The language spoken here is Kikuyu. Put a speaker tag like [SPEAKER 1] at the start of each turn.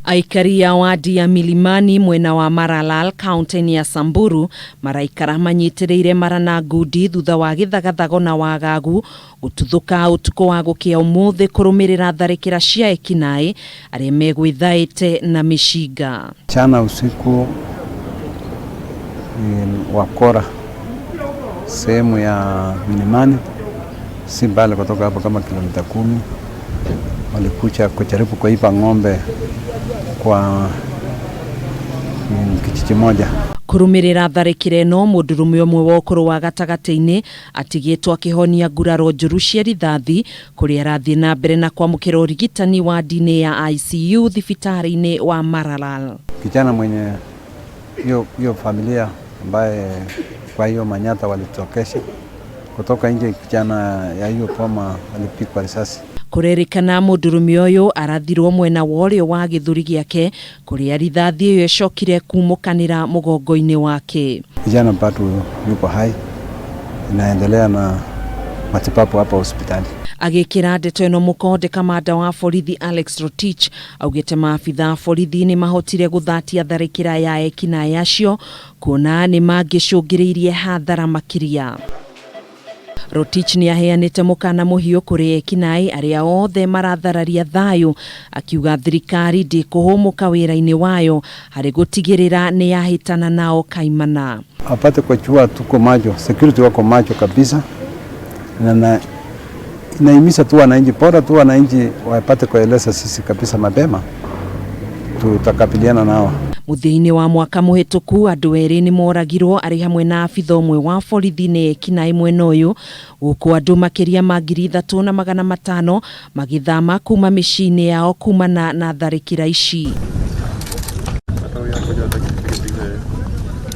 [SPEAKER 1] Aikari a wadi ya Milimani mwena wa Maralal kaunti-inĩ ya Samburu maraikara manyitĩrĩire mara na ngundi thutha wa gĩthagathago na wagagu gũtuthũka ũtukũ wa gũkĩa ũmũthĩ kũrũmĩrĩra tharĩkĩra cia ekinaĩ arĩa megwĩthaĩte na mĩcinga.
[SPEAKER 2] Jana usiku wakora sehemu ya Milimani, si mbali kutoka hapo kama kilomita 10, walikuja kujaribu kuiba ng'ombe kwa kijiji moja.
[SPEAKER 1] Kũrũmĩrĩra tharĩkĩra ĩno, mũndũrũme ũmwe wa ũkũrũ wa gatagatĩ-inĩ atigĩtwo akĩhonia nguraro njũru cia rithathi kũrĩa arathiĩ na mbere na kwamũkĩra ũrigitani wadi-inĩ ya ICU thibitarĩ-inĩ wa Maralal.
[SPEAKER 2] Kijana mwenye hiyo familia ambaye kwa hiyo manyata walitokesha kutoka nje, kijana ya hiyo boma alipigwa risasi.
[SPEAKER 1] Kũrerĩkana mũndũrũme ũyũ arathirwo mwena wa ũrĩo wa gĩthũri gĩake kũrĩa rithathi ĩyo ĩcokire kumũkanĩra mũgongo-inĩ wake.
[SPEAKER 2] Kijana bado yuko hai, inaendelea na matibabu hapa hospitali.
[SPEAKER 1] Agĩkĩra ndeto ĩno mũkonde, kamanda wa borithi Alex Rotich augĩte maabitha a borithi nĩ mahotire gũthatia tharĩkĩra ya ekinaĩ acio kuona nĩ mangĩcũngĩrĩirie hathara makĩria. Rotich nĩ aheanĩte mũkana mũhiũ kũrĩ ekinaĩ arĩa othe marathararia thayũ, akiuga thirikari ndĩkũhũmũka wĩra-inĩ wayo harĩ gũtigĩrĩra nĩ yahĩtana nao kaimana.
[SPEAKER 2] Apate kujua tuko macho, security wako macho kabisa, na inahimiza tu wananchi, bora tu wananchi wapate kueleza sisi kabisa mapema, tutakabiliana nao.
[SPEAKER 1] Mũthia-inĩ wa mwaka mũhĩtũku, andũ erĩ nĩ moragirwo arĩ hamwe na abitha ũmwe wa borithi nĩ ekinaĩ mwena ũyũ, gũkũ andũ makĩria ma 3500 magĩthama kuma mĩciĩ-inĩ yao kumana na tharĩkĩra ici.